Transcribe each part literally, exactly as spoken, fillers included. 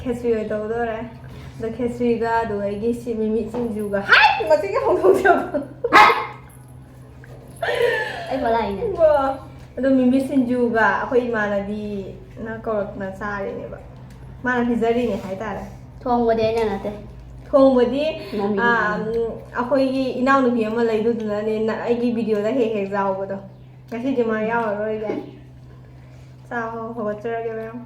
ꯈꯦꯆ꯭ꯔꯤ ꯑꯣꯏꯅ ꯇꯧꯗꯣꯔꯦ꯫ ꯑꯗꯣ ꯈꯦꯆ꯭ꯔꯤꯒ ꯑꯗꯨꯒ ꯑꯩꯒꯤ ꯁꯤ ꯃꯤꯃꯤ ꯁꯤꯡꯖꯨꯒ, ꯍꯥꯏ! ꯃꯁꯤꯒꯤ ꯍꯧꯗꯣꯡꯁꯦ ꯌꯦꯡꯉꯣ꯫ ꯑꯩ ꯕꯣꯂꯥꯏꯅꯦ꯫ ꯏꯕꯣ꯫ ꯑꯗꯣ ꯃꯤꯃꯤ ꯁꯤꯡꯖꯨꯒ ꯑꯩꯈꯣꯏ ꯏꯃꯥꯟꯅꯕꯤꯅ ꯀꯧꯔꯛꯇꯅ ꯆꯥꯔꯤꯅꯦꯕ꯫ ꯃꯥꯅ ꯄꯤꯖꯔꯤꯅꯦ ꯍꯥꯏꯇꯥꯔꯦ꯫ ꯊꯣꯡꯕꯗꯤ ꯑꯩꯅ ꯅꯠꯇꯦ꯫ ꯊꯣꯡꯕꯗꯤ ꯃꯃꯤꯅ꯫ ꯑꯥ, ꯎꯝ, ꯑꯩꯈꯣꯏꯒꯤ ꯏꯅꯥꯎꯅꯨꯄꯤ ꯑꯃ ꯂꯩꯗꯨꯗꯨꯅꯅꯦ ꯅ-, ꯑꯩꯒꯤ ꯚꯤꯗꯤꯑꯣꯗ ꯍꯦꯛ ꯍꯦꯛ ꯌꯥꯎꯕꯗꯣ꯫ ꯉꯁꯤꯗꯤ ꯃꯥ ꯌꯥꯎꯔꯔꯣꯏꯒꯦ꯫ ꯆꯥꯕ ꯍꯧꯒꯠꯆꯔꯒꯦ ꯃꯌꯥꯝ꯫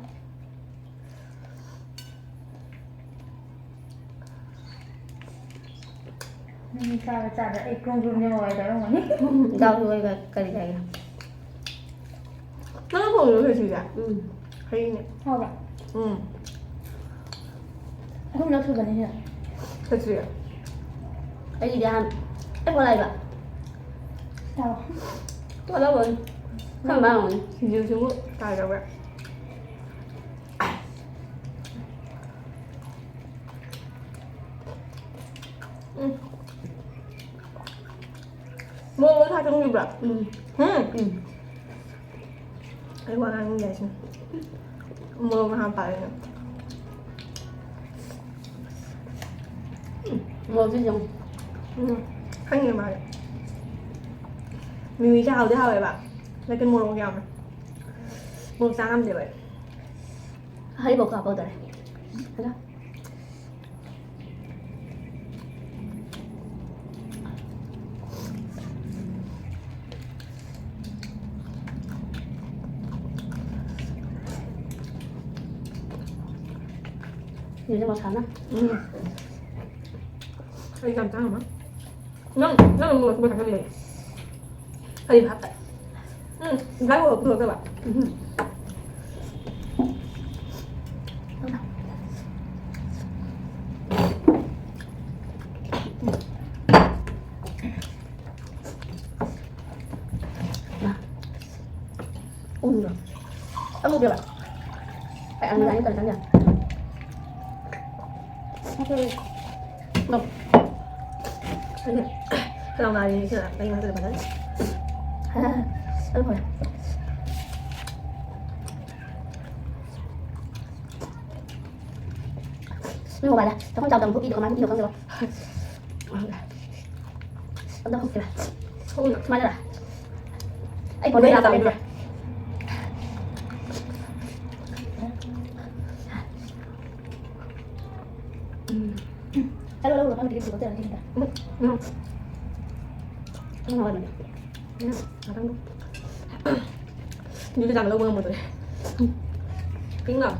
ꯅꯪ ꯆꯥꯕ ꯆꯥꯗ ꯑꯩ ꯀ꯭ꯔꯨꯝ ꯀ꯭ꯔꯨꯝ ꯅꯦꯝꯃꯛꯑꯣ ꯍꯥꯏꯗꯣ ꯑꯣꯏꯔꯝꯒꯅꯤ꯫ ꯗꯥꯎꯒꯤ ꯑꯣꯏꯕ ꯀꯔꯤ ꯂꯩꯒꯦ? ꯅꯪ ꯊꯣꯡꯉꯤꯔꯣ ꯈꯦꯆ꯭ꯔꯤꯁꯦ? ꯎꯝ꯫ ꯍꯩꯅꯦ꯫ ꯍꯥꯎꯕ꯭ꯔꯥ? ꯎꯝ꯫ ꯑꯍꯨꯝꯂꯛ ꯁꯨꯕꯅꯤ ꯁꯤꯅ꯫ ꯈꯦꯆ꯭ꯔꯤ꯫ ꯑꯩꯒꯤꯗꯤ ꯑꯍꯥꯟ-, ꯑꯩ ꯕꯣꯂꯥꯏꯕ꯫ ꯆꯥꯎ꯫ ꯇꯣꯠꯂꯝꯃꯅꯤ꯫ ꯈꯔ ꯃꯥꯡꯉꯅꯤ꯫ ꯁꯤꯡꯖꯨꯁꯤꯕꯨ ꯇꯥꯏꯔꯒ꯫ ꯎꯝ꯫ ꯃꯣꯔꯣꯛ ꯁꯥ ꯆꯪꯈꯤꯕ꯭ꯔꯥ? ꯎꯝ꯫ ꯎꯝ꯫ ꯎꯝ꯫ ꯑꯩ ꯋꯥ ꯉꯥꯡꯅꯤꯡꯗꯦ ꯍꯥꯏꯁꯤꯅꯦ꯫ ꯃꯣꯔꯣꯛ ꯅꯍꯥꯟ ꯄꯥꯜꯂꯦꯅ꯫ ꯃꯣꯔꯣꯛꯁꯤ ꯌꯦꯡꯉꯨ꯫ ꯎꯝ꯫ ꯈꯪꯉꯦ ꯃꯥꯗꯤ꯫ ꯃꯤꯃꯤꯁꯦ ꯍꯥꯎꯗꯤ ꯍꯥꯎꯋꯦꯕ꯫ ꯂꯦꯀꯤꯟ ꯃꯣꯔꯣꯛ ꯌꯥꯝꯃꯦ꯫ ꯃꯣꯔꯣꯛ ꯆꯥ ꯉꯝꯗꯦꯕ ꯑꯩ꯫ ꯍꯔꯤꯕꯣꯞꯀ ꯍꯥꯞꯄꯧꯗꯔꯦ꯫ ꯑꯗ꯫ ꯁꯤꯁꯦ ꯃꯁꯥꯅ꯫ ꯎꯝ꯫ ꯑꯩ ꯌꯥꯝ ꯆꯥ ꯉꯝꯃꯣꯏ꯫ ꯅꯪ, ꯅꯪ ꯃꯣꯔꯣꯛ ꯁꯨꯕ ꯊꯥꯖꯤꯜꯂꯦ꯫ ꯀꯔꯤ ꯍꯥꯞꯄ? ꯎꯝ, ꯗ꯭ꯔꯥꯏ ꯃꯣꯔꯣꯛ ꯄꯨꯊꯣꯛꯇꯕ꯫ ꯎꯝ꯫ ꯎꯝ꯫ ꯑꯃꯨꯛ ꯌꯥꯕ꯫ ꯑꯩ ꯑꯃꯨꯛ ꯌꯥꯅꯤ ꯀꯔꯤ ꯆꯪ ꯌꯥ? ꯅꯣ꯫ ꯑꯩꯅ ꯈꯅꯥꯎ ꯅꯥꯔꯤꯅꯦ ꯁꯤꯅ꯫ ꯑꯩ ꯉꯥꯛꯇ ꯐꯖꯅ꯫ ꯑꯗꯨ ꯐꯔꯦ꯫ ꯎꯝ꯫ ꯅꯣꯏ ꯃꯣꯕꯥꯏꯜꯗ ꯆꯥꯛꯈꯨꯝ ꯆꯥꯎꯗꯅ ꯐꯨꯠꯄꯤꯗꯣ ꯀꯃꯥꯏꯅ ꯐꯨꯠꯄꯤꯅꯣ ꯈꯪꯗꯦꯕ꯫ ꯑꯝꯇ ꯐꯨꯠꯁꯦꯕ꯫ ꯁꯨꯃꯥꯏꯅꯔ? ꯑꯩ ꯐꯣꯟꯗ ꯂꯣꯏ ꯌꯥꯗꯕ ꯆꯥꯕ ꯂꯣꯏ꯫ ꯎꯝ꯫ ꯆꯠꯂꯣ, ꯂꯧꯔꯣ, ꯅꯪ ꯇꯤꯀꯦꯠ ꯄꯨꯊꯣꯛꯆꯔꯅꯤ ꯁꯤꯗ꯫ ꯎꯝ, ꯎꯝ꯫ ꯎꯝ, ꯍꯣꯏ, ꯍꯣꯏ꯫ ꯎꯝ, ꯉꯥꯛꯇꯪ꯫ ꯌꯨꯝꯗ ꯆꯥꯡ ꯂꯧꯕ ꯉꯝꯃꯣꯏꯗꯧꯔꯦ꯫ ꯄꯤꯡ ꯂꯥꯎ꯫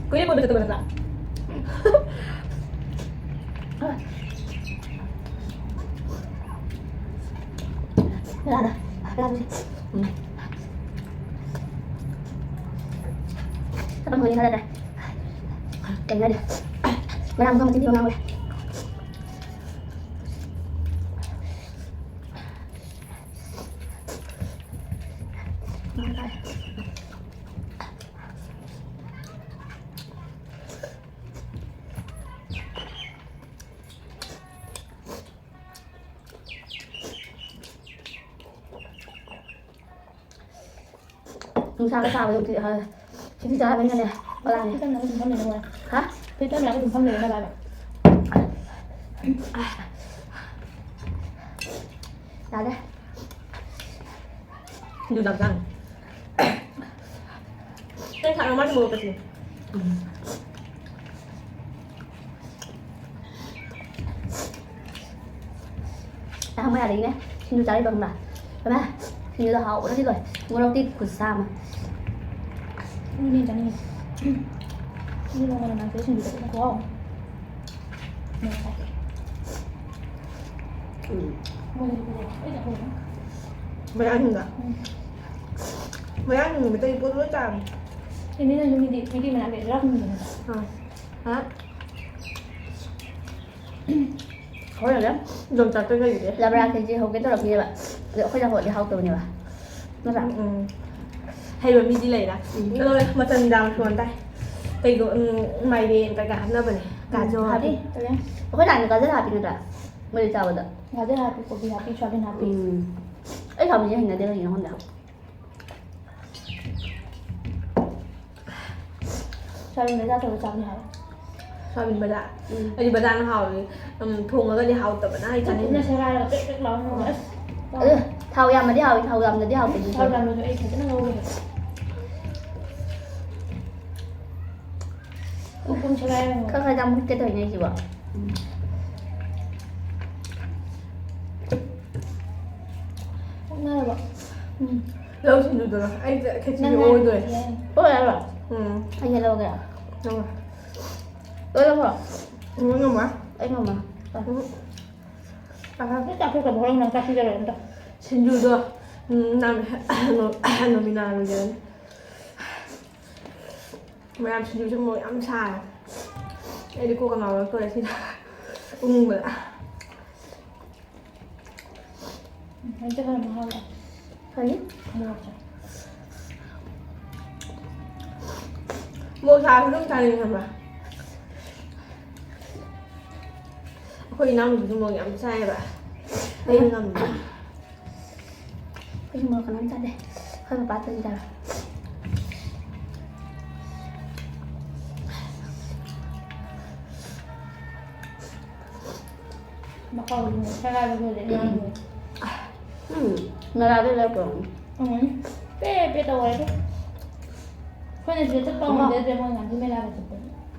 ꯀꯨꯏꯔꯦ ꯀꯣꯏꯕ ꯆꯠꯇꯕ ꯅꯠꯇ꯭ꯔꯥ? ꯂꯥꯛꯑꯣ, ꯂꯥꯛꯑꯣ꯫ ꯎꯝ꯫ ꯆꯠꯄ ꯃꯈꯣꯟꯗꯤ ꯈꯔ ꯇꯥꯏ꯫ ꯀꯩꯅꯣ ꯍꯥꯏꯗꯤ, ꯉꯔꯥꯡꯁꯨ ꯃꯆꯤꯟ ꯊꯤꯕ ꯉꯥꯡꯕ ꯂꯩ꯫ ꯅꯨꯡꯁꯥꯒ ꯁꯥꯕꯗꯣ ꯍꯧꯖꯤꯛ, ꯑ, ꯁꯤꯡꯖꯨ ꯆꯥꯕꯅꯤꯅꯅꯦ, ꯕꯂꯥꯅꯦ꯫ ꯐ꯭ꯔꯤꯖꯇ ꯊꯝꯃꯒ ꯑꯗꯨꯝ ꯐꯝ ꯂꯩꯔꯣ꯫ ꯍꯥ? ꯐ꯭ꯔꯤꯖꯇ ꯊꯝꯃꯒ ꯑꯗꯨꯝ ꯐꯝ ꯂꯩꯔꯣ ꯕꯂꯥꯅꯦ꯫ ꯌꯥꯔꯦ꯫ ꯁꯤꯡꯖꯨ ꯆꯥꯕ ꯆꯥꯅꯤ꯫ ꯅꯪ ꯊꯥꯛꯑꯣ, ꯃꯥꯗꯤ ꯃꯣꯔꯣꯛ ꯀ ꯆꯤꯅꯤ꯫ ꯎꯝ꯫ ꯆꯥꯍꯪꯕ ꯌꯥꯗꯦꯅꯦ꯫ ꯁꯤꯡꯖꯨ ꯆꯥꯔꯤꯕ ꯈꯪꯕ꯭ꯔꯥ? ꯏꯃꯥ, ꯁꯤꯡꯖꯨꯗꯣ ꯍꯥꯎꯕꯅꯗꯤ ꯂꯣꯏꯔꯦ꯫ ꯃꯣꯔꯣꯛꯇꯤ ꯈꯨꯠꯁꯥ ꯑꯃ꯫ ꯎꯝ, ꯆꯥꯅꯤꯡꯉꯦ꯫ ꯎꯝ, ꯅꯣꯡꯃ ꯅꯣꯡꯃꯒꯤ ꯁꯤꯡꯖꯨ ꯆꯠꯄ ꯈꯨꯍꯥꯎ ꯑꯃ꯫ ꯎꯝ꯫ ꯃꯣꯏꯗꯗꯤ ꯄꯨꯔꯛꯑꯣ꯫ ꯑꯩ ꯆꯠꯊꯣꯛꯑꯒꯦ꯫ ꯃꯌꯥꯡꯁꯤꯡꯗ꯫ ꯎꯝ꯫ ꯃꯌꯥꯡꯁꯤꯡ ꯅꯨꯃꯤꯠꯇꯒꯤ ꯄꯣꯠ ꯂꯣꯏ ꯆꯥꯕꯅꯤ꯫ ꯏꯅꯦꯅ ꯌꯨꯝꯒꯤꯗꯤ ꯃꯩꯇꯩ ꯃꯅꯥ ꯂꯩꯔ ꯍꯨꯟꯕꯅꯦꯕ꯫ ꯑꯥ꯫ ꯍꯥ? ꯍꯣꯔꯦꯟꯅꯦ ꯌꯣꯡꯆꯥꯛꯇ ꯂꯩꯔꯤꯁꯦ꯫ ꯂꯕ꯭ꯔꯥ ꯀꯦꯖꯤ ꯍꯧꯒꯦ ꯇꯧꯔꯛꯈꯤꯅꯦꯕ꯫ ꯑꯗꯣ ꯑꯩꯈꯣꯏꯅ ꯍꯧꯔꯗꯤ ꯍꯥꯎꯇꯕꯅꯦꯕ꯫ ꯅꯠꯇ꯭ꯔꯥ? ꯎꯝ, ꯎꯝ꯫ ꯍꯩꯕ ꯃꯤꯗꯤ ꯂꯩꯔꯥ? ꯎꯝ꯫ ꯑꯗꯣ ꯃꯆꯜ ꯌꯥꯝ ꯁꯨꯍꯟ ꯇꯥꯏ꯫ ꯀꯩꯒ-, ꯎꯝ, ꯃꯥꯏꯔꯦꯟ ꯀꯩꯀꯥ ꯍꯥꯞꯅꯕꯅꯦ꯫ ꯒꯥꯖꯔ ꯍꯥꯞꯄꯤ꯫ ꯍꯥꯞꯄꯤ꯫ ꯑꯩꯈꯣꯏ ꯂꯥꯏꯅ ꯒꯥꯖꯔ ꯍꯥꯞꯄꯤ ꯅꯠꯇ꯭ꯔꯥ? ꯃꯣꯏꯗꯤ ꯆꯥꯕꯗ꯫ ꯒꯥꯖꯔ ꯍꯥꯞꯄꯤ, ꯀꯣꯕꯤ ꯍꯥꯞꯄꯤ, ꯁꯣꯌꯥꯕꯤꯟ ꯍꯥꯞꯄꯤ꯫ ꯎꯝ꯫ ꯑꯩ ꯁꯣꯌꯥꯕꯤꯟꯁꯦ ꯍꯩꯅꯗꯦ, ꯀꯩꯒꯤꯅꯣ ꯈꯪꯗꯦ꯫ ꯁꯣꯌꯥꯕꯤꯟ ꯕꯖꯥꯔ ꯇꯧꯔ ꯆꯥꯕꯅꯤ ꯍꯥꯏꯕ꯫ ꯁꯣꯌꯥꯕꯤꯟ ꯕꯖꯥꯔ? ꯎꯝ꯫ ꯑꯩꯗꯤ ꯕꯖꯥꯔꯅ ꯍꯥꯎꯋꯦ꯫ ꯎꯝ, ꯊꯣꯡꯉꯒꯗꯤ ꯍꯥꯎꯇꯕꯅ ꯑꯩ ꯆꯥꯅꯤꯡꯗꯦ꯫ ꯈꯨꯠꯅ ꯁꯦꯒꯥꯏꯔꯒ ꯄ꯭ꯔꯦꯛ ꯄ꯭ꯔꯦꯛ ꯂꯥꯎꯔ ꯉꯧꯔ ꯑꯁ꯫ ꯑꯗꯨ ꯊꯥꯎ ꯌꯥꯝꯃꯗꯤ ꯍꯥꯎꯏ, ꯊꯥꯎ ꯌꯥꯝꯗ꯭ꯔꯗꯤ ꯍꯥꯎꯇꯦ ꯑꯗꯨꯁꯨ꯫ ꯊꯥꯎ ꯌꯥꯝꯃꯁꯨ ꯑꯩ ꯐꯖꯅ ꯉꯧꯋꯦ꯫ ꯄꯨꯝ ꯄꯨꯝ ꯁꯦꯒꯥꯏꯔꯒ ꯉꯧꯋꯦ꯫ ꯈꯔ ꯈꯔ ꯆꯥꯃꯨꯛꯀꯦ ꯇꯧꯔꯤꯅꯦ ꯑꯩꯁꯤꯕꯣ꯫ ꯎꯝ꯫ ꯑꯣꯛꯅꯔꯕꯣ? ꯎꯝ꯫ ꯂꯧ ꯁꯤꯡꯖꯨꯗꯨꯔꯣ? ꯑꯩꯁꯦ ꯈꯦꯆꯤꯒꯤ ꯅꯪ ꯑꯣꯏꯗꯣꯏ꯫ ꯌꯥꯏ꯫ ꯑꯣꯏ ꯍꯥꯏꯔꯣ? ꯎꯝ꯫ ꯑꯩꯁꯦ ꯂꯧꯒꯦ꯫ ꯂꯧꯔꯣ꯫ ꯂꯣꯏꯔꯕꯣ? ꯎꯝ, ꯉꯝꯃꯣꯏ꯫ ꯑꯩ ꯉꯝꯃꯣꯏ꯫ ꯎꯝ꯫ ꯑꯍ꯫ ꯅꯪ ꯆꯥꯊꯣꯛꯇꯕ ꯍꯣꯔꯦꯟ ꯅꯪ ꯆꯥꯛ ꯄꯤꯖꯔꯣꯏ ꯑꯝꯇ꯫ ꯁꯤꯡꯖꯨꯗꯣ, ꯎꯝ, ꯅꯝ-, ꯅꯣꯃꯤꯅꯥ ꯂꯣꯏꯖꯔꯅꯤ꯫ ꯃꯌꯥꯝ ꯁꯤꯡꯖꯨꯁꯦ ꯃꯣꯔꯣꯛ ꯌꯥꯝ ꯁꯥꯏ꯫ ꯑꯩꯗꯤ ꯀꯣꯛꯀ ꯉꯥꯎꯔꯛꯇꯣꯔꯦ ꯁꯤꯗ ꯎꯪꯕꯗ꯫ ꯎꯝ, ꯑꯗꯨ ꯈꯔ ꯃꯍꯥꯎ ꯂꯥꯛꯑꯦ꯫ ꯀꯔꯤ? ꯃꯣꯔꯣꯛꯁꯦ꯫ ꯃꯣꯔꯣꯛ ꯁꯥꯕꯁꯦ ꯑꯗꯨꯝ ꯆꯥꯅꯤꯡꯉꯦ ꯈꯪꯕ꯭ꯔꯥ? ꯑꯩꯈꯣꯏ ꯏꯅꯥꯎꯅꯨꯄꯤꯗꯣ ꯃꯣꯔꯣꯛ ꯌꯥꯝ ꯆꯥꯏꯌꯦꯕ꯫ ꯑꯩ ꯉꯝꯗꯦ꯫ ꯑꯩꯁꯨ ꯃꯣꯔꯣꯛ ꯀꯅꯥꯝ ꯆꯥꯗꯦ꯫ ꯑꯩꯈꯣꯏ ꯄꯄꯥ ꯇꯣꯏꯅ ꯆꯥꯕ꯫ ꯃꯀꯥꯎꯗꯨꯅꯦ ꯁꯒꯥꯏꯕ ꯂꯣꯏꯔꯦ ꯏꯅꯥꯎꯗꯨꯅꯦ꯫ ꯎꯝ, ꯅꯔꯥꯗ ꯂꯩꯔꯛꯄ꯭ꯔꯣ? ꯎꯝ꯫ ꯄꯦ ꯄꯦ ꯇꯧꯔꯦ ꯑꯗꯨ꯫ ꯑꯩꯈꯣꯏꯅ ꯁꯤꯗ ꯆꯠꯄ ꯑꯃ꯫ ꯉꯝꯖꯗ꯭ꯔꯦ, ꯃꯣꯏ ꯉꯥꯟꯗꯤ ꯃꯦꯂꯥꯗ ꯆꯠꯄꯅꯤ꯫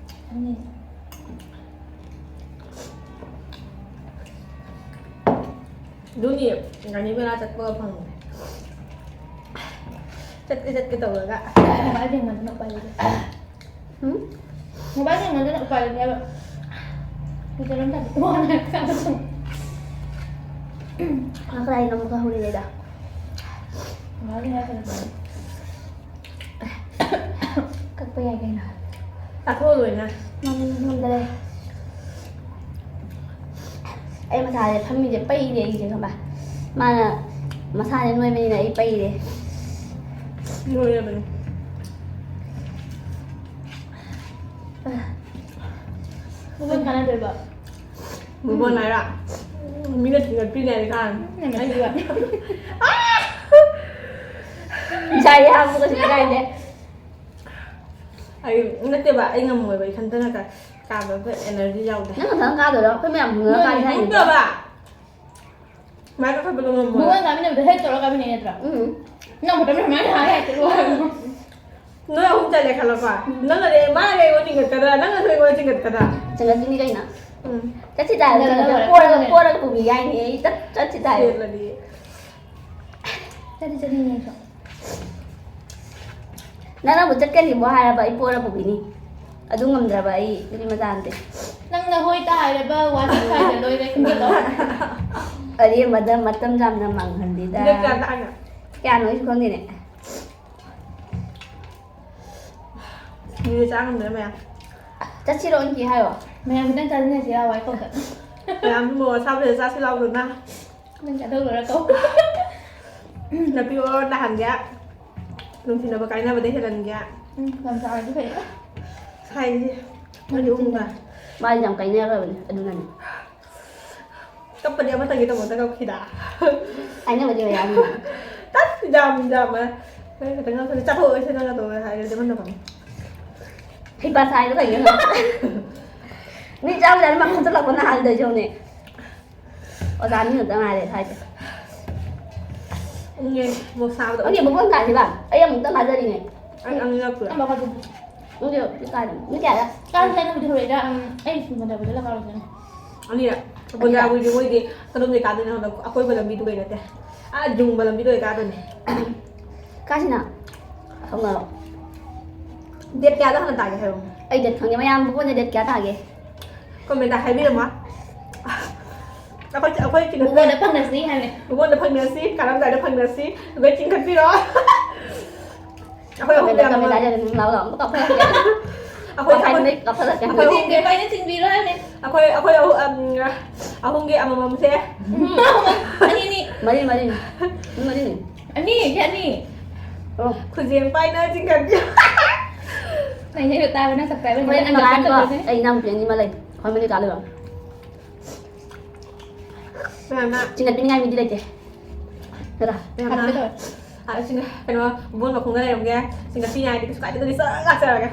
ꯑꯅꯤ꯫ ꯑꯗꯨꯅꯤ ꯒꯥꯔꯤ ꯚꯔꯥ ꯆꯠꯄꯒ ꯐꯪꯗ꯭ꯔꯦ꯫ ꯆꯠꯀꯦ ꯆꯠꯀꯦ ꯇꯧꯔꯒ꯫ ꯃꯣꯕꯥꯏꯜ ꯌꯦꯡꯃꯟꯗꯅ ꯎꯄꯥꯏ ꯂꯩꯇꯦ꯫ ꯎꯝ? ꯃꯣꯕꯥꯏꯜ ꯌꯦꯡꯃꯟꯗꯅ ꯎꯄꯥꯏ ꯂꯩꯇꯦ ꯍꯥꯏꯕ꯫ ꯀꯨꯏꯖꯔꯝꯗꯕ ꯋꯥꯅ ꯍꯥꯏꯔꯀꯥꯟꯗ꯫ ꯉꯥꯏꯈꯣ, ꯑꯩ ꯑꯃꯨꯛꯀ ꯍꯧꯔꯤꯉꯩꯗ꯫ ꯃꯣꯕꯥꯏꯜ ꯌꯦꯡꯉ ꯀꯩꯅꯣ ꯇꯧꯔꯦ꯫ ꯀꯛꯄ ꯌꯥꯏ ꯀꯩꯅꯣ꯫ ꯆꯥꯊꯣꯛꯑ ꯂꯣꯏꯅ꯫ ꯉꯝ-, ꯉꯝꯗꯔꯦ꯫ ꯑꯩ ꯃꯁꯥꯁꯦ ꯐꯝꯃꯤꯁꯦ ꯄꯩꯔꯦ ꯑꯩꯁꯦ ꯈꯪꯕ꯭ꯔꯥ? ꯃꯥꯅ ꯃꯁꯥꯁꯦ ꯅꯣꯏꯕꯅꯤꯅ ꯑꯩ ꯄꯩꯔꯦ꯫ ꯂꯣꯏꯔꯕꯅꯤ꯫ ꯑ꯫ ꯃꯉꯣꯟ ꯀꯥꯟꯅꯗꯣꯏꯕ꯫ ꯃꯉꯣꯟ ꯍꯥꯏꯔ ꯃꯤꯅ ꯊꯤꯒꯠꯄꯤꯅꯦ ꯍꯥꯏꯔ ꯀꯥꯟ ꯅꯪꯅ ꯊꯤꯕ꯫ ꯉꯁꯥꯏꯗꯤ ꯍꯥꯞꯄꯒꯁꯨ ꯀꯥꯏꯗꯦ꯫ ꯑꯩ ꯅꯠꯇꯦꯕ, ꯑꯩ ꯉꯝꯃꯣꯏꯕ ꯏꯊꯟꯇꯅ ꯀꯥ- ꯀꯥꯕꯗ ꯑꯦꯅꯔꯖꯤ ꯌꯥꯎꯗꯦ꯫ ꯅꯪ ꯃꯊꯪ ꯀꯥꯗꯣꯏꯔꯣ? ꯑꯩꯈꯣꯏ ꯃꯌꯥꯝ ꯍꯨꯟꯅ ꯀꯥꯁꯦ ꯍꯥꯏꯅꯤ꯫ ꯅꯠꯇꯕ ꯃꯥꯏ ꯀꯥꯈꯠꯄꯗꯣ ꯉꯝꯃꯣꯏ꯫ ꯃꯉꯣꯟ ꯀꯥꯃꯤꯟꯅꯕꯗ ꯍꯦꯛ ꯇꯧꯔꯒ ꯀꯥꯃꯤꯟꯅꯩ ꯅꯠꯇ꯭ꯔꯥ? ꯎꯝ꯫ ꯅꯪ ꯈꯛꯇ ꯁꯨꯃꯥꯏꯅ ꯍꯥꯏ ꯍꯥꯏꯔꯛꯀꯦ꯫ ꯅꯣꯏ ꯑꯍꯨꯝ ꯆꯠꯂꯦ ꯈꯜꯂꯣꯀꯣ꯫ ꯅꯪꯅꯗꯤ ꯃꯥꯅ ꯑꯩꯉꯣꯟꯗ ꯆꯤꯡꯈꯠꯀꯗ꯭ꯔꯥ, ꯅꯪꯅꯁꯨ ꯑꯩꯉꯣꯟꯗ ꯆꯤꯡꯈꯠꯀꯗ꯭ꯔꯥ? ꯆꯠꯂꯛꯈꯤꯅꯤ ꯀꯩꯅꯣ꯫ ꯎꯝ꯫ ꯆꯠꯁꯤ ꯇꯥꯔꯦ, ꯆꯠꯂꯒ ꯆꯠꯂꯒ ꯂꯣꯏꯔꯦ꯫ ꯄꯣꯔꯒ ꯄꯣꯔꯒ ꯄꯨꯕꯤ ꯌꯥꯏꯅꯦ꯫ ꯑꯩ ꯆꯠ ꯆꯠꯁꯤ ꯇꯥꯔꯦ꯫ ꯆꯦꯜꯂꯗꯤ꯫ ꯆꯠꯇꯤ ꯆꯠꯅꯤꯡꯉꯦ ꯑꯩꯁꯨ꯫ ꯅꯪꯅꯕꯨ ꯆꯠꯀꯅꯤꯕꯨ ꯍꯥꯏꯔꯕ ꯑꯩ ꯄꯣꯔ ꯄꯨꯕꯤꯅꯤ꯫ ꯑꯗꯨ ꯉꯝꯗ꯭ꯔꯕ ꯑꯩ ꯅꯨꯄꯤ ꯃꯆꯥ ꯅꯠꯇꯦ꯫ ꯅꯪꯅ ꯍꯣꯏ ꯇꯥ ꯍꯥꯏꯔꯕ ꯋꯥꯟ ꯁꯤꯛꯁ ꯐꯥꯏꯚꯇ ꯂꯣꯏꯔꯦ ꯈꯟꯒꯠꯂꯣ꯫ ꯑꯔꯦꯝꯕꯗ ꯃꯇꯝ ꯌꯥꯝꯅ ꯃꯥꯡꯍꯜꯂꯤꯗ꯫ ꯗꯦꯠ ꯀꯌꯥ ꯇꯥꯛꯑꯒꯦ? ꯀꯌꯥꯅꯣ ꯑꯩꯁꯨ ꯈꯪꯗꯦꯅꯦ꯫ ꯃꯤꯅꯤꯠ ꯆꯥ ꯉꯝꯗ꯭ꯔꯦ ꯃꯌꯥꯝ꯫ ꯆꯠꯁꯤꯔꯣ ꯑꯟꯀꯤ ꯍꯥꯏꯌꯣ꯫ ꯃꯌꯥꯝ ꯈꯤꯇꯪ ꯆꯥꯃꯤꯟꯅꯁꯤ ꯂꯥꯛꯑꯣ ꯑꯩ ꯀꯧꯗ꯫ ꯃꯌꯥꯝ ꯃꯣꯔꯣꯛ ꯑꯁꯥꯕꯁꯦ ꯆꯥꯁꯤ ꯂꯥꯎꯗꯅ꯫ ꯅꯪ ꯆꯥꯊꯣꯛ ꯂꯣꯏꯔ ꯀꯧ꯫ ꯅꯥꯄꯤ ꯑꯣꯔ ꯅꯍꯥꯟꯒꯤ ꯅꯨꯡꯁꯤꯅꯕ ꯀꯥꯏꯅꯕꯗ ꯍꯦꯜꯍꯟꯒꯦ꯫ ꯎꯝ, ꯌꯥꯝ ꯆꯥꯔꯗꯤ ꯐꯩ꯫ ꯁꯥꯏꯁꯦ꯫ ꯃꯔꯤ ꯑꯍꯨꯝꯒ꯫ ꯃꯥꯗꯤ ꯌꯥꯝ ꯀꯥꯏꯅꯈ꯭ꯔꯕꯅꯦ ꯑꯗꯨꯅꯅꯦ꯫ ꯀꯞꯄꯗꯤ ꯑꯃꯇꯪꯒꯤꯗꯃꯛꯇ ꯀꯞꯈꯤꯗ꯫ ꯀꯥꯏꯅꯕꯗꯤ ꯃꯌꯥꯝ꯫ ꯇꯠ ꯌꯥꯝ ꯌꯥꯝꯃꯦ꯫ ꯅꯪ ꯈꯤꯇꯪ ꯉꯥꯡꯊꯣꯛꯑꯦ, ꯆꯥꯊꯣꯛꯑꯣ ꯁꯤ ꯅꯪ ꯑꯗꯨꯃꯥꯏꯅ ꯍꯥꯏꯔꯗꯤ ꯃꯟꯅ ꯐꯪꯉꯤ꯫ ꯍꯩꯄꯥ ꯁꯥꯏꯗꯣ ꯀꯩꯒꯤꯅꯣ? ꯃꯤ ꯆꯥꯕꯗ ꯑꯗꯨꯝ ꯈꯟꯖꯜꯂꯛꯄ ꯅꯍꯥꯟꯗꯩꯁꯨꯅꯦ꯫ ꯑꯣꯖꯥ ꯑꯅꯤ ꯈꯛꯇ ꯉꯥꯏꯔꯦ ꯁ꯭ꯋꯥꯏꯗ꯫ ꯎꯝ, ꯃꯣꯔꯣꯛ ꯁꯥꯕꯗꯣ꯫ ꯑꯣꯀꯦ, ꯃꯈꯣꯟ ꯇꯥꯁꯤꯕ? ꯑꯩ ꯑꯃꯨꯛꯇ ꯉꯥꯖꯔꯤꯅꯦ꯫ ꯑꯩ ꯑꯅꯤꯔꯛ ꯄꯨꯔꯦ꯫ ꯑꯃ ꯀꯥꯗꯨ꯫ ꯑꯣꯀꯦ, ꯁꯤ ꯀꯥꯏꯗꯅꯣ? ꯃꯤ ꯀꯌꯥꯗ? ꯀꯥꯔꯨꯁꯦ ꯍꯥꯏꯅꯕꯨꯗꯤ ꯍꯧꯔꯛꯏꯗ, ꯎꯝ, ꯑꯩ ꯁꯤꯡꯖꯃꯗꯕꯨꯗꯤ ꯂꯥꯛꯀꯥꯔꯨꯁꯦ꯫ ꯑꯅꯤꯔꯛ꯫ ꯕꯣꯟꯗꯥꯕꯨꯗꯤ ꯃꯣꯏꯗꯤ ꯀꯗꯣꯝꯗꯩ ꯀꯥꯗꯣꯏꯅꯣ ꯈꯪꯗ ꯑꯀꯣꯏꯕ ꯂꯝꯕꯤꯗꯨ ꯀꯩ ꯅꯠꯇꯦ꯫ ꯑꯥ ꯖꯨꯡꯕ ꯂꯝꯕꯤꯗꯣ ꯑꯣꯏ ꯀꯥꯗꯣꯏꯅꯦ꯫ ꯀꯥꯁꯤꯅ? ꯍꯧꯅꯔꯣ꯫ ꯗꯦꯠ ꯀꯌꯥꯗ ꯍꯥꯟꯅ ꯇꯥꯒꯦ ꯍꯥꯏꯔꯣ? ꯑꯩ ꯗꯦꯠ ꯈꯪꯉꯦ꯫ ꯃꯌꯥꯝ ꯕꯣꯟꯁꯦ ꯗꯦꯠ ꯀꯌꯥ ꯇꯥꯒꯦ? ꯀꯣꯃꯦꯟꯗ ꯍꯥꯏꯕꯤꯔꯝꯃꯣ꯫ ꯑꯩꯈꯣꯏ ꯑꯩꯈꯣꯏ ꯆꯤꯡꯈꯠ- ꯃꯉꯣꯟꯗ ꯐꯪꯅꯁꯤ ꯍꯥꯏꯕꯅꯦ꯫ ꯃꯉꯣꯟꯗ ꯐꯪꯅꯁꯤ, ꯀꯥꯔꯝꯗꯥꯏꯗ ꯐꯪꯅꯁꯤ, ꯑꯩꯈꯣꯏ ꯆꯤꯡꯈꯠꯄꯤꯔꯣ꯫ ꯑꯩꯈꯣꯏ ꯑꯍꯨꯝꯒꯤ ꯀꯣꯃꯦꯟꯗ ꯑꯃꯃꯝ꯫ ꯀꯥꯞꯊꯠꯂꯛꯀꯦ, ꯅꯪ ꯂꯥꯎ ꯂꯥꯎ ꯑꯝꯇ ꯀꯥꯞꯊꯠꯂꯛꯀꯦ꯫ ꯑꯩꯈꯣꯏ ꯀꯥꯞꯊꯠꯂꯛꯀꯦ, ꯑꯩꯈꯣꯏ ꯀꯥꯞꯊꯠꯂꯛꯀꯦ꯫ ꯑꯩꯈꯣꯏ ꯑꯍꯨꯝꯒꯤ ꯀꯃꯥꯏꯅ ꯆꯤꯡꯕꯤꯔꯣ ꯍꯥꯏꯕꯅꯦ꯫ ꯑꯩꯈꯣꯏ ꯑꯩꯈꯣꯏ ꯑꯍꯨꯝ ꯑꯝ, ꯑꯍꯨꯝꯒꯤ ꯑꯃꯃꯝꯁꯦ꯫ ꯎꯝ, ꯑꯅꯤꯅꯤ꯫ ꯃꯔꯤ, ꯃꯔꯤꯅꯤ꯫ ꯃꯤ ꯃꯔꯤꯅꯤ꯫ ꯑꯅꯤ, ꯁꯤ ꯑꯅꯤ꯫ ꯑꯣ꯫ ꯈꯨꯖꯦꯡ ꯄꯥꯏꯅ ꯆꯤꯡꯈꯠꯄꯤꯔꯣ꯫ ꯅꯪ ꯏꯁꯩꯗꯣ ꯇꯥꯕ ꯅꯪ subscriber ꯍꯣꯔꯦꯟ ꯅꯪ ꯃꯉꯥꯅꯤꯀꯣ꯫ ꯀꯛꯀꯗꯣꯏꯅꯦ꯫ ꯑꯩ ꯏꯅꯥꯎꯄꯤ ꯑꯅꯤ ꯑꯃ ꯂꯩ꯫ ꯃꯃꯜꯗꯤ ꯇꯥꯗꯣꯏꯕ꯫ ꯃꯌꯥꯝꯅ ꯆꯤꯡꯒꯠꯄꯤꯅꯤꯡꯉꯥꯏ ꯃꯤꯗꯤ ꯂꯩꯇꯦ꯫ ꯅꯠꯇ꯭ꯔꯥ? ꯃꯌꯥꯝꯅ ꯍꯥꯏꯕꯤꯒꯦ ꯇꯧꯔꯦ꯫ ꯑ, ꯁꯤꯡꯒ-, ꯀꯩꯅꯣ, ꯕꯣꯟ ꯃꯈꯣꯡꯗ ꯂꯩꯔꯝꯒꯦ꯫ ꯆꯤꯡꯒꯠꯄꯤꯅꯤꯡꯉꯥꯏꯗꯤ ꯀꯩꯁꯨ ꯀꯥꯏꯗꯦ꯫ ꯑꯗꯨꯗꯤ ꯆꯔꯥ ꯂꯥꯛꯆꯔꯒꯦ꯫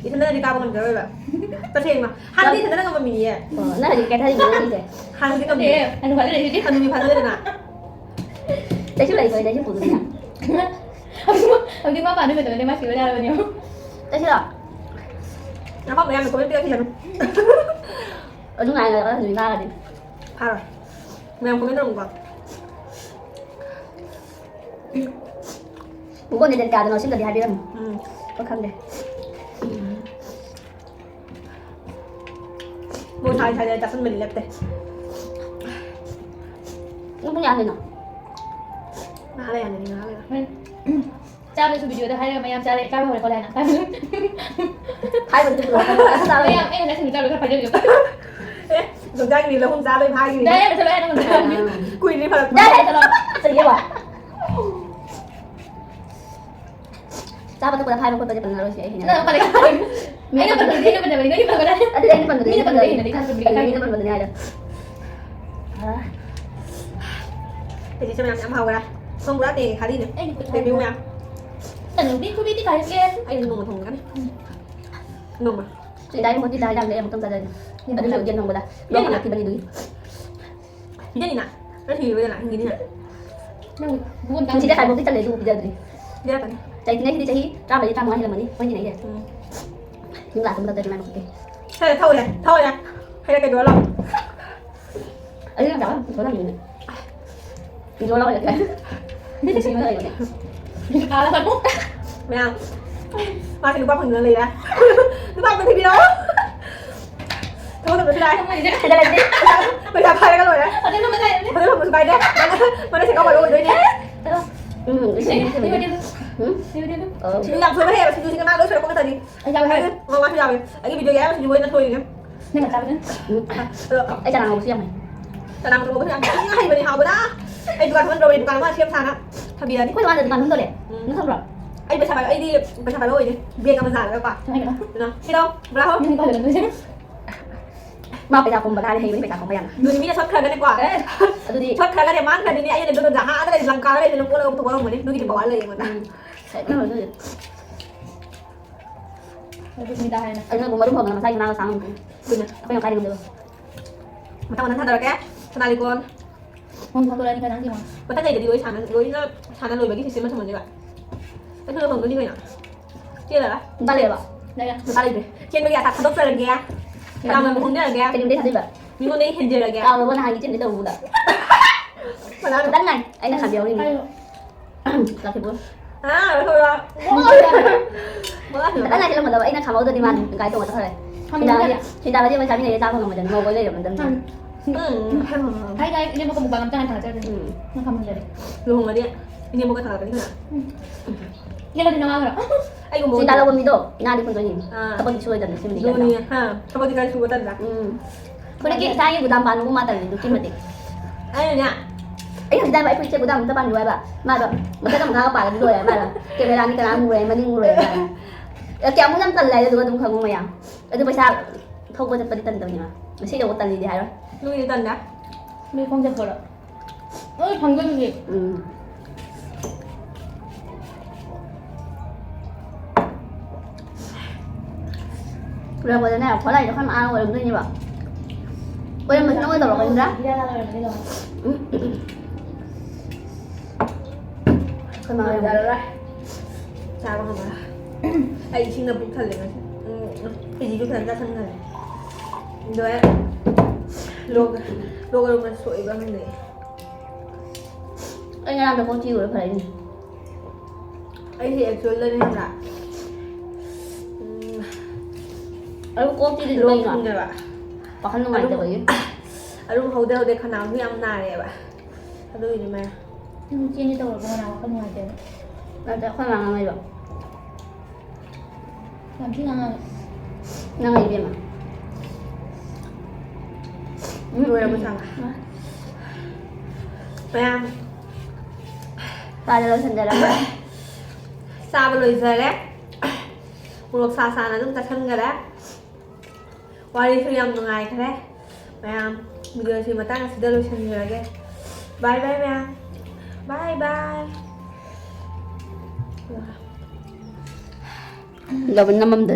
ꯏꯊꯟꯗꯅꯗꯤ ꯀꯥꯕ ꯉꯝꯖꯔꯣꯏꯕ꯫ ꯇꯁꯦꯡꯅ꯫ ꯍꯥꯟꯅꯗꯤ ꯏꯊꯟꯗꯅ ꯉꯝꯕ ꯃꯤꯅꯤꯌꯦ꯫ ꯑꯣ, ꯅꯪ ꯍꯧꯖꯤꯛ ꯀꯦꯊꯔꯤꯕ ꯅꯪꯁꯦ? ꯍꯥꯟꯅꯗꯤ ꯉꯝꯗꯦ꯫ ꯅꯠꯇꯦ, ꯍꯅꯨꯕ ꯂꯩꯔꯤꯁꯤꯗꯤ꯫ ꯍꯅꯨꯕꯤ ꯐꯥꯖꯜꯂꯦꯗꯅ꯫ ꯆꯩꯁꯨ ꯂꯩꯇ꯭ꯔꯦ, ꯆꯩꯁꯨ ꯄꯨꯗꯕꯅꯤꯅ꯫ ꯍꯧꯖꯤꯛ ꯃꯥ ꯄꯥꯟꯕ ꯃꯇꯝꯗ ꯃꯥ ꯁꯤꯕ ꯌꯥꯔꯕꯅꯦ꯫ ꯆꯠꯁꯤꯔꯣ? ꯉꯐꯥꯎ ꯃꯌꯥꯝꯅ comment ꯄꯤꯔꯛꯈꯤꯁꯅꯨ꯫ ꯑꯗꯨ ꯉꯥꯏꯅꯔꯒ ꯍꯧꯖꯤꯛ ꯐꯥꯔꯗꯤ꯫ ꯐꯥꯔꯣꯏ꯫ ꯃꯌꯥꯝ comment ꯇꯧꯔꯝꯃꯨꯀꯣ꯫ ꯃꯨꯀꯣꯟ ꯗꯦꯠ ꯀꯌꯥꯗꯅꯣ ꯁꯤꯃꯗꯤ ꯍꯥꯏꯕꯤꯔꯝꯃꯨ꯫ ꯎꯝ꯫ ꯑꯩꯈꯣꯏ ꯈꯪꯗꯦ꯫ ꯃꯣꯏ ꯁꯥꯏ ꯁꯥꯏꯗ ꯆꯥꯁꯟꯕꯗꯤ ꯂꯦꯞꯇꯦ꯫ ꯅꯪ ꯄꯨꯡ ꯀꯌꯥ ꯍꯜꯂꯤꯅꯣ? ꯉꯥꯏꯍꯥꯛ ꯂꯩꯔ ꯍꯜꯂꯅꯤ, ꯉꯥꯏꯍꯥꯛ ꯂꯩꯔ꯫ ꯍꯣꯔꯦꯟ ꯆꯥꯕꯁꯨ video ꯗ ꯍꯥꯏꯔꯒ ꯃꯌꯥꯝ ꯆꯥꯔꯦ, ꯆꯥꯕ ꯍꯧꯔꯦ ꯈꯣꯠꯂꯦ ꯍꯥꯏꯅ꯫ ꯍꯥꯏꯕꯗꯤ ꯄꯨꯔꯛꯑꯣ, ꯍꯥꯏꯕꯗꯤ ꯆꯥꯕ ꯃꯌꯥꯝ, ꯑꯩꯅ ꯅꯆꯤꯟ ꯆꯥꯕꯗꯣ ꯈꯔ ꯐꯥꯏꯖꯜꯂꯨ꯫ ꯑꯦ, ꯌꯣꯡꯆꯥꯛ ꯀꯤꯂꯣ ꯑꯍꯨꯝ ꯆꯥꯕꯩ ꯐꯥꯈꯤꯕꯅꯤ꯫ ꯌꯥꯔꯦ, ꯌꯥꯔꯦ, ꯆꯠꯂꯣ, ꯌꯥꯔꯦ, ꯅꯪ ꯌꯥꯔꯦ꯫ ꯀꯨꯏꯗ꯭ꯔꯤ ꯐꯔꯛꯄ꯫ ꯌꯥꯔꯦ, ꯆꯠꯂꯣ꯫ ꯆꯠꯂꯒꯦ ꯋꯥ꯫ ꯆꯥꯕ ꯊꯛꯄꯗ ꯐꯥꯏꯕ ꯈꯣꯠꯄꯁꯦ ꯄꯟꯅꯔꯣꯏꯁꯦ, ꯑꯩ ꯍꯩꯅꯗꯦ꯫ ꯅꯪ ꯄꯜꯂꯛꯑꯦ꯫ ꯑꯩꯅ ꯄꯟꯕꯗꯤ, ꯑꯩꯅ ꯄꯟꯕꯗꯤ, ꯅꯣꯏꯅ ꯄꯟꯕ ꯅꯠꯇꯦ꯫ ꯑꯗꯨꯗꯤ ꯑꯩꯅ ꯄꯟꯕꯗꯨꯅꯦ, ꯃꯤꯅ ꯄꯟꯕꯗꯤ ꯑꯩ ꯍꯩꯅꯗꯦ, ꯏꯁꯥꯅ ꯄꯟꯕꯗꯤ ꯏꯀꯥꯏ꯫ ꯃꯤꯅ ꯄꯟꯕꯗꯨꯅꯦ ꯍꯥꯏꯗꯣ꯫ ꯑꯥ꯫ ꯑꯩꯗꯤ ꯆꯥꯛ ꯃꯌꯥꯝ ꯌꯥꯝ ꯍꯥꯎꯈ꯭ꯔꯦ꯫ ꯊꯣꯡꯕ꯭ꯔꯥ ꯇꯦꯡꯉꯦ ꯈꯥꯔꯤꯅꯦ꯫ ꯑꯩꯗꯤ ꯈꯨꯠ ꯇꯦꯡꯕꯤꯌꯨ ꯃꯌꯥꯝ꯫ ꯑꯗꯨꯗꯤ ꯈꯨꯕꯤꯗꯤ ꯀꯥꯏꯔꯛꯀꯦ꯫ ꯑꯩꯗꯤ ꯅꯣꯡꯃ ꯊꯣꯡꯉꯒꯅꯤ꯫ ꯅꯣꯡꯃ꯫ ꯁꯤ ꯏꯟꯗꯤꯌꯥꯒꯤ ꯃꯍꯨꯠꯇꯤ ꯆꯥꯛ ꯍꯤꯟꯖꯥꯡꯁꯦ ꯑꯩ ꯑꯃꯨꯛꯇꯪ ꯆꯥꯖꯒꯦ꯫ ꯑꯗꯨꯁꯨ ꯌꯦꯟ ꯊꯣꯡꯕꯗ꯫ ꯌꯦꯟ ꯂꯣꯛꯅ ꯊꯣꯡꯕ꯫ ꯂꯥꯛꯈꯤꯕꯅꯤ ꯑꯗꯨꯒꯤ꯫ ꯄꯤꯖꯅꯤꯅ? ꯅꯪ ꯍꯤꯡꯉꯤꯕꯗ ꯂꯥꯛ ꯍꯤꯡꯒꯅꯤꯅ? ꯅꯪ ꯕꯨꯕꯣꯟ ꯇꯥꯡ ꯉꯁꯤꯗꯤ ꯈꯥꯏꯕꯣꯛꯇꯤ ꯆꯠꯂꯦ, ꯑꯗꯨꯕꯨ ꯄꯤꯖꯗ꯭ꯔꯤ꯫ ꯄꯤꯖꯔꯛꯀꯅꯤ꯫ ꯆꯍꯤ ꯇꯤꯅꯩꯒꯤꯗꯤ ꯆꯍꯤ ꯇꯔꯥꯃꯔꯤ, ꯇꯔꯥꯃꯉꯥ ꯍꯦꯜꯂꯝꯃꯅꯤ, ꯑꯩꯈꯣꯏ ꯇꯤꯅꯩꯁꯦ꯫ ꯎꯝ꯫ ꯌꯨꯝ ꯂꯥꯛꯄ ꯃꯇꯝꯗꯗꯤ ꯃꯥꯏ ꯃꯈꯨꯠꯇꯤ꯫ ꯁꯦ, ꯊꯛꯎꯁꯦ, ꯊꯛꯎꯁꯦ꯫ ꯍꯩꯔꯛꯀꯦ, ꯗꯣꯂꯥ꯫ ꯑꯩ ꯌꯥꯝ ꯆꯥꯕ ꯄꯨꯊꯣꯛ ꯂꯥꯛꯅꯤꯡꯉꯦ꯫ ꯗꯣꯂꯥ ꯑꯣꯏꯔꯛꯀꯦ꯫ ꯅꯨꯡꯁꯤꯕ ꯂꯩꯕꯅꯦ꯫ ꯃꯌꯥꯝ, ꯃꯥꯁꯦ ꯅꯨꯄꯥ ꯐꯪꯗꯅ ꯂꯩꯔꯦ꯫ ꯅꯨꯄꯥ ꯑꯝꯇ ꯊꯤꯕꯤꯔꯛꯑꯣ꯫ ꯊꯕꯛ ꯇꯧꯗ꯭ꯔꯁꯨ ꯌꯥꯏ꯫ ꯍꯩꯗꯔꯛꯇꯦ꯫ ꯄꯩꯁꯥ ꯄꯥꯏꯔꯒ ꯂꯣꯏꯔꯦ꯫ ꯍꯣꯇꯦꯜ ꯐꯝꯕꯁꯨ ꯀꯥꯏꯗꯦ꯫ ꯃꯅ ꯁꯦꯟꯗꯣꯛ ꯄꯥꯏꯕ ꯑꯣꯏꯗꯣꯏꯅꯦ꯫ ꯎꯝ, ꯏꯁꯤꯡ ꯊꯛꯄꯗꯤ꯫ ꯎꯝ? ꯑꯣ꯫ ꯁꯤꯡꯖꯨ ꯌꯥꯝ ꯁꯨꯕ ꯍꯩꯌꯦꯕ, ꯁꯤꯡꯖꯨꯁꯤꯅ ꯃꯥ ꯂꯣꯏ ꯁꯣꯏꯔꯛꯄ ꯉꯥꯛꯇꯅꯤ꯫ ꯑꯩ ꯆꯥꯕ ꯍꯩ꯫ ꯑꯩ ꯃꯃꯥꯁꯨ ꯌꯥꯎꯋꯦ꯫ ꯑꯩꯒꯤ video ꯌꯥꯏꯕ ꯁꯤꯡꯖꯨ ꯑꯣꯏꯅ ꯊꯣꯏꯔꯤꯅꯦ꯫ ꯅꯪꯅ ꯆꯥꯕꯗꯨꯅ? ꯎꯝ꯫ ꯑꯗꯣ ꯑꯩ ꯆꯅꯥ ꯉꯧꯕꯁꯨ ꯌꯥꯝ ꯍꯩ꯫ ꯆꯅꯥ ꯉꯧꯕꯁꯨ ꯌꯥꯝ ꯊꯤꯅ ꯍꯩꯕꯅꯦ, ꯍꯥꯎꯕꯅ꯫ ꯑꯩ ꯗꯨꯀꯥꯟ ꯐꯝꯍꯟꯗ꯭ꯔꯣ? ꯑꯩ ꯗꯨꯀꯥꯟ ꯑꯃ ꯁꯦꯝ ꯁꯥꯅ ꯊꯝꯕꯤꯔꯅꯤ꯫ ꯑꯩꯈꯣꯏ ꯗꯨꯀꯥꯟꯗ ꯗꯨꯀꯥꯟ ꯐꯝꯗꯣꯔꯦ꯫ ꯎꯝ꯫ ꯅꯪ ꯈꯪꯕ꯭ꯔꯣ? ꯑꯩ ꯄꯩꯁꯥ ꯄꯥꯏꯕ, ꯑꯩꯗꯤ ꯄꯩꯁꯥ ꯄꯥꯏꯕ ꯑꯣꯏꯗꯦ꯫ ꯕꯦꯒ ꯑꯃ ꯌꯥꯜꯂꯒꯀꯣ꯫ ꯀꯃꯥꯏꯅ? ꯑꯗꯨꯅ, ꯁꯤꯗꯣ, ꯕ꯭ꯔꯥ ꯍꯣ? ꯅꯪ ꯄꯥꯏꯕ ꯅꯪ ꯁꯦ꯫ ꯃꯥ ꯄꯩꯁꯥ ꯈꯣꯝꯕ ꯊꯥꯔꯦ, ꯍꯩꯕꯅꯤ ꯄꯩꯁꯥ ꯈꯣꯝꯕ ꯌꯥꯝꯅ꯫ ꯑꯗꯨꯅꯤ ꯃꯤꯅ ꯁꯣꯠꯈ꯭ꯔꯒꯅꯦꯀꯣ꯫ ꯑꯦ, ꯑꯗꯨꯗꯤ ꯁꯣꯠꯈ꯭ꯔꯒꯅꯦ, ꯃꯥꯡꯈ꯭ꯔꯗꯤꯅꯦ, ꯑꯩꯅ ꯑꯗꯨꯗꯣ ꯖꯍꯥꯖꯗ ꯂꯩ, ꯂꯪꯀꯥꯗ ꯂꯩꯗꯅ ꯄꯣꯠꯂꯒ ꯄꯨꯊꯣꯛꯂꯝꯒꯅꯤ꯫ ꯑꯗꯨꯒꯤꯗꯤ ꯄꯋꯥꯔ ꯂꯩ ꯑꯩꯉꯣꯟꯗ꯫ ꯎꯝ, ꯁꯦꯠꯅ ꯑꯗꯨꯗꯤ꯫ ꯑꯗꯨ ꯁꯨꯅꯤꯇꯥ ꯍꯥꯏꯅ꯫ ꯑꯗꯨꯅꯕꯨ ꯃꯔꯨ ꯐꯪꯗꯅ ꯃꯁꯥꯒꯤ ꯉꯥꯡꯅ ꯁꯥꯡꯉꯝꯕꯅꯤ꯫ ꯑꯗꯨꯅ꯫ ꯑꯩꯈꯣꯏꯅ ꯀꯥꯏꯗ ꯉꯝꯗꯣꯏꯕ? ꯃꯊꯪ ꯃꯊꯪ ꯊꯥꯗꯔꯛꯀꯦ꯫ ꯁꯅꯥ ꯂꯤꯀꯣꯟ꯫ ꯃꯣꯏ ꯊꯥꯗꯣꯔꯛꯑꯅꯤ ꯀꯅꯥ ꯌꯦꯡꯉꯣ? ꯃꯊꯪ ꯂꯩꯗꯗꯤ ꯂꯣꯏ ꯁꯥꯟꯅ-, ꯂꯣꯏꯅ ꯁꯥꯟꯅ ꯂꯣꯏꯕꯒꯤ system ꯑꯃ ꯊꯝꯃꯁꯦꯕ꯫ ꯑꯩꯁꯨ ꯂꯨꯍꯣꯡꯗꯣꯏꯅꯤ ꯀꯩꯅꯣ꯫ ꯆꯦꯜꯂꯒ꯫ ꯅꯨꯄꯥ ꯂꯩꯔꯕ? ꯂꯩꯔꯦ꯫ ꯅꯨꯄꯥ ꯂꯩꯇ꯭ꯔꯦ꯫ ꯆꯦꯟꯕꯒꯤ ꯑꯁꯥ ꯊꯥꯗꯣꯛꯆꯔꯒꯦ꯫ ꯀꯅꯥ? ꯀꯅꯥꯅ ꯂꯨꯍꯣꯡꯖꯔꯒꯦ? ꯀꯩ ꯅꯨꯃꯤꯠꯇ ꯊꯥꯗꯣꯏꯕ? ꯃꯤꯉꯣꯟꯗꯒꯤ ꯍꯦꯟꯖꯔꯒꯦ꯫ ꯀꯥꯎꯔꯕꯣ ꯅꯍꯥꯟꯒꯤ ꯆꯦꯟꯕꯩ ꯇꯧꯕꯗ? ꯀꯅꯥꯅꯣ? ꯈꯤꯇꯪ ꯉꯥꯏ꯫ ꯑꯩꯅ ꯈꯥꯝꯕꯤꯍꯧꯔꯤꯅꯤ꯫ ꯍꯥꯏꯌꯣ꯫ ꯂꯥꯛꯈꯤꯕ꯭ꯔꯣ? ꯑꯥ, ꯂꯥꯛꯈꯤꯕ꯭ꯔꯣ? ꯃꯣꯏ ꯂꯥꯛꯈꯤꯕ꯭ꯔꯣ? ꯃꯣꯏ ꯂꯥꯛꯈꯤꯕ꯭ꯔꯣ? ꯈꯤꯇꯪ ꯉꯥꯏ ꯆꯦꯜꯂꯝꯒꯗꯕ꯫ ꯑꯩꯅ ꯈꯥꯝꯍꯧꯗ꯭ꯔꯗꯤ ꯃꯥꯗꯤ ꯒꯥꯔꯤ ꯇꯣꯡꯉ ꯆꯠꯈ꯭ꯔꯦ꯫ ꯈꯥꯝꯕꯤꯍꯧꯗ꯭ꯔꯗꯤ? ꯁꯤꯗꯥꯒꯗꯤ ꯑꯩꯈꯣꯏ ꯆꯥꯃꯤꯟꯅꯩꯌꯦ ꯆꯥꯕ ꯉꯝꯃꯣꯏꯗꯕꯅꯤ꯫ ꯃꯧ ꯀꯣꯏ ꯂꯩꯔꯕ ꯃꯇꯝꯗ꯫ ꯎꯝ꯫ ꯎꯝ꯫ ꯍꯥꯏ, ꯍꯥꯏ, ꯏꯅꯦꯝꯕꯣꯛꯀ ꯃꯨꯛꯕꯥꯡ ꯑꯝꯇ ꯉꯥꯏ ꯊꯥꯒꯠꯆꯔꯗꯤ꯫ ꯎꯝ꯫ ꯅꯪ ꯈꯥꯝꯕꯤꯍꯧꯗ꯭ꯔꯗꯤ꯫ ꯂꯨꯍꯣꯡꯉꯗꯤ ꯏꯅꯦꯝꯕꯣꯛꯀ ꯊꯥꯒꯠꯀꯅꯤ ꯀꯩꯅꯣ꯫ ꯎꯝ꯫ ꯌꯦꯜꯂꯗꯤ ꯅꯋꯥ ꯈꯔ꯫ ꯑꯩꯒꯨꯝꯕ ꯁꯤ ꯑꯣꯏꯗꯣꯏꯔꯥ? ꯇꯥꯂꯛꯄ ꯃꯤꯗꯣ ꯏꯅꯥꯗꯤ ꯈꯨꯟꯗꯣꯏꯅꯤ꯫ ꯑꯥ꯫ ꯊꯕꯛꯇꯤ ꯁꯨꯔꯣꯏꯗꯕꯅꯤ ꯁꯤꯃꯗꯤ ꯑꯗꯨꯅꯤ, ꯀꯩꯅꯣ꯫ ꯍꯥ, ꯊꯕꯛꯇꯤ ꯈꯔ ꯁꯨꯕ ꯇꯟꯗ꯭ꯔꯥ? ꯎꯝ꯫ ꯐꯨꯔꯤꯠꯀꯤ ꯏꯁꯥꯒꯤ ꯒꯨꯗꯥꯝ ꯄꯥꯟꯕꯕꯨ ꯃꯥ ꯇꯜꯂꯤ ꯑꯗꯨꯛꯀꯤ ꯃꯇꯤꯛ꯫ ꯑꯩꯅꯅꯦ꯫ ꯑꯩ ꯍꯧꯖꯤꯛ ꯍꯥꯏꯕ ꯑꯩ ꯐꯨꯔꯤꯠꯁꯦ ꯒꯨꯗꯥꯝ ꯑꯝꯇ ꯄꯥꯟꯕꯤꯌꯨ ꯍꯥꯏꯕ꯫ ꯃꯥꯗꯣ ꯃꯊꯛ ꯃꯈꯥꯒ ꯄꯥꯜꯂꯗꯤ ꯂꯣꯏꯔꯦ ꯃꯥꯗꯣ꯫ ꯀꯦꯃꯦꯔꯥꯅꯤ ꯀꯅꯥ ꯃꯨꯔꯦ, ꯃꯅꯤꯡ ꯃꯨꯔꯦ ꯃꯥꯗꯣ꯫ ꯑꯦ, ꯀꯌꯥꯃꯨꯛ ꯌꯥꯝ ꯇꯜꯂꯦ ꯑꯗꯨꯒ ꯑꯗꯨꯝ ꯈꯪꯉꯨ ꯃꯌꯥꯝ꯫ ꯑꯗꯨ ꯄꯩꯁꯥ ꯊꯧꯕ ꯆꯠꯄꯗꯤ ꯇꯟꯗꯕꯅꯦꯕ꯫ ꯉꯁꯤꯗꯤ ꯑꯃꯨꯛ ꯇꯜꯂꯤꯗꯤ ꯍꯥꯏꯔꯣꯏ꯫ ꯅꯣꯏꯗꯤ ꯇꯟꯗꯦ? ꯅꯣꯏ ꯈꯣꯡ ꯆꯠꯄꯔꯣ? ꯂꯣꯏ ꯐꯪꯗꯣꯏꯅꯦ꯫ ꯎꯝ꯫ ꯄꯨꯔꯛꯄꯗꯅꯦ, ꯈ꯭ꯋꯥꯏꯗꯒꯤ ꯑꯩꯈꯣꯏ ꯃꯥꯅ ꯑꯣꯏꯔꯝꯗꯣꯏꯅꯦꯕ꯫ ꯑꯣꯏꯔꯝꯕꯁꯨ ꯅꯪ ꯑꯣꯏꯗꯧꯔꯛꯀꯅꯤꯗ꯭ꯔꯥ? ꯍꯤꯗꯥꯛ ꯂꯧꯔꯝꯃꯅꯤ ꯅꯪ꯫ ꯎꯝ꯫ ꯑꯩꯈꯣꯏ ꯃꯥ ꯑꯣꯏꯔꯝꯒꯅꯤ꯫ ꯉꯝꯖꯔꯔꯣꯏ꯫ ꯆꯥꯕ ꯉꯝꯃꯔꯣꯏ꯫ ꯑꯩ ꯏꯁꯤꯡꯅ ꯄꯨꯛ ꯊꯜꯂꯦ ꯉꯁꯤ꯫ ꯎꯝ, ꯀꯦꯖꯤꯁꯨ ꯐꯖꯅ ꯆꯥꯁꯟꯈ꯭ꯔꯦ꯫ ꯑꯗꯣ ꯑꯩ ꯂꯣꯛ, ꯂꯣꯛ ꯑꯔꯨꯝꯕ ꯁꯣꯛꯏꯕ꯭ꯔꯥ ꯈꯪꯗꯦ꯫ ꯑꯩ ꯉꯔꯥꯡꯗ ꯀꯣꯛ ꯆꯤꯛꯎꯔꯦ ꯐꯔꯛꯏꯅꯦ꯫ ꯑꯩꯁꯦ actualꯗꯅꯦ ꯈꯪꯕ꯭ꯔꯥ? ꯎꯝ, ꯑꯗꯨ ꯀꯣꯛ ꯆꯤꯛꯏꯗꯣ ꯂꯣꯛ ꯀꯩꯅꯣ? ꯊꯨꯡꯉꯦꯕ꯫ ꯋꯥꯈꯜ ꯅꯨꯡꯉꯥꯏꯇꯕꯒꯤ꯫ ꯑꯗꯨꯝ, ꯑꯗꯨꯝ ꯍꯧꯗꯦ ꯍꯧꯗꯦ ꯈꯅꯥꯎꯁꯨ ꯌꯥꯝ ꯅꯥꯔꯦꯕ꯫ ꯑꯗꯨꯒꯤꯅꯤ ꯃꯌꯥꯝ꯫ ꯅꯪ ꯆꯦꯟꯒꯦ ꯇꯧꯔꯕꯣ ꯉꯔꯥꯡ ꯋꯥꯈꯜ ꯅꯨꯡꯉꯥꯏꯇꯦꯅ? ꯅꯠꯇꯦ, ꯑꯩꯈꯣꯏ ꯃꯥ ꯉꯥꯡꯉꯛꯏꯕ꯫ ꯌꯥꯝ ꯊꯤ ꯉꯥꯡꯉꯛꯑꯦ꯫ ꯅꯪ ꯏꯕꯦꯝꯃ꯫ ꯎꯝ, ꯂꯣꯏꯔꯕꯣ ꯎꯝ꯫ ꯆꯥꯕ? ꯃꯌꯥꯝ꯫ ꯄꯥꯗ ꯂꯣꯏꯁꯤꯟꯖꯔꯒꯦ꯫ ꯆꯥꯕ ꯂꯣꯏꯖꯔꯦ꯫ ꯃꯣꯔꯣꯛ ꯁꯥ ꯁꯥꯅ ꯑꯗꯨꯝ ꯆꯥꯁꯟꯈꯔꯦ꯫ ꯋꯥꯔꯤꯁꯨ ꯌꯥꯝ ꯅꯨꯡꯉꯥꯏꯈ꯭ꯔꯦ꯫ ꯃꯌꯥꯝ, ꯚꯤꯗꯤꯑꯣꯁꯤ ꯃꯇꯥꯡ ꯑꯁꯤꯗ ꯂꯣꯏꯁꯤꯟꯖꯔꯒꯦ꯫ ꯕꯥꯏ ꯕꯥꯏ ꯃꯌꯥꯝ꯫ ꯕꯥꯏ ꯕꯥꯏ꯫ ꯂꯕ ꯅꯃꯝꯗ